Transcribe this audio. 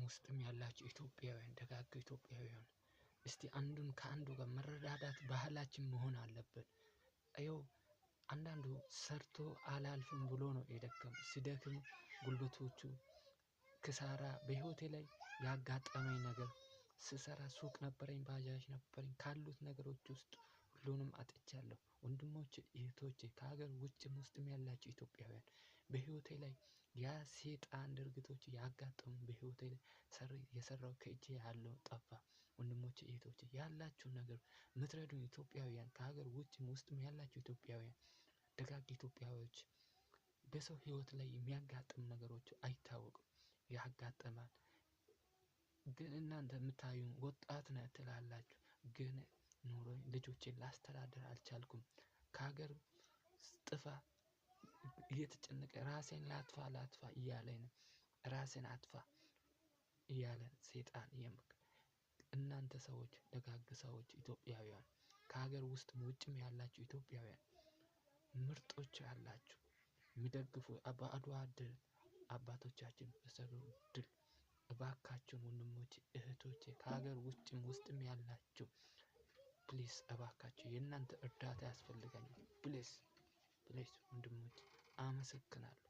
ውስጥም ያላችሁ ኢትዮጵያውያን፣ ደጋግ ኢትዮጵያውያን፣ እስቲ አንዱን ከአንዱ ጋር መረዳዳት ባህላችን መሆን አለብን። ይኸው አንዳንዱ ሰርቶ አላልፍም ብሎ ነው የደከም፣ ሲደክም ጉልበቶቹ ክሳራ። በህይወቴ ላይ ያጋጠመኝ ነገር ስሰራ ሱቅ ነበረኝ፣ ባጃጅ ነበረኝ። ካሉት ነገሮች ውስጥ ሁሉንም አጥቻለሁ። ወንድሞቼ፣ እህቶቼ፣ ከሀገር ውጭም ውስጥም ያላችሁ ኢትዮጵያውያን፣ በህይወቴ ላይ ያ ሴጣን ድርጊቶች ያጋጠሙ፣ በህይወቴ ላይ የሰራው ከእጄ ያለው ጠፋ። ወንድሞቼ፣ እህቶቼ፣ ያላችሁ ነገር ምትረዱኝ ኢትዮጵያውያን፣ ከሀገር ውጭም ውስጥም ያላችሁ ኢትዮጵያውያን፣ ደጋግ ኢትዮጵያዎች፣ በሰው ህይወት ላይ የሚያጋጥም ነገሮች አይታወቅም፣ ያጋጥማል። ግን እናንተ የምታዩን ወጣት ነህ ትላላችሁ፣ ግን ኑሮ ልጆቼን ላስተዳደር አልቻልኩም። ከሀገር ጥፋ እየተጨነቀ ራሴን ላጥፋ ላጥፋ እያለኝ ነው። ራሴን አጥፋ እያለ ሴጣን የምክ እናንተ ሰዎች፣ ደጋግ ሰዎች ኢትዮጵያውያን፣ ከሀገር ውስጥም ውጭም ያላችሁ ኢትዮጵያውያን ምርጦች ያላችሁ የሚደግፉ፣ በአድዋ ድል አባቶቻችን በሰሩ ድል፣ እባካችሁን ወንድሞቼ፣ እህቶቼ፣ ከሀገር ውጭም ውስጥም ያላችሁ please እባካችሁ የእናንተ እርዳታ ያስፈልገኛል። Please, please ወንድሞቼ፣ አመሰግናለሁ።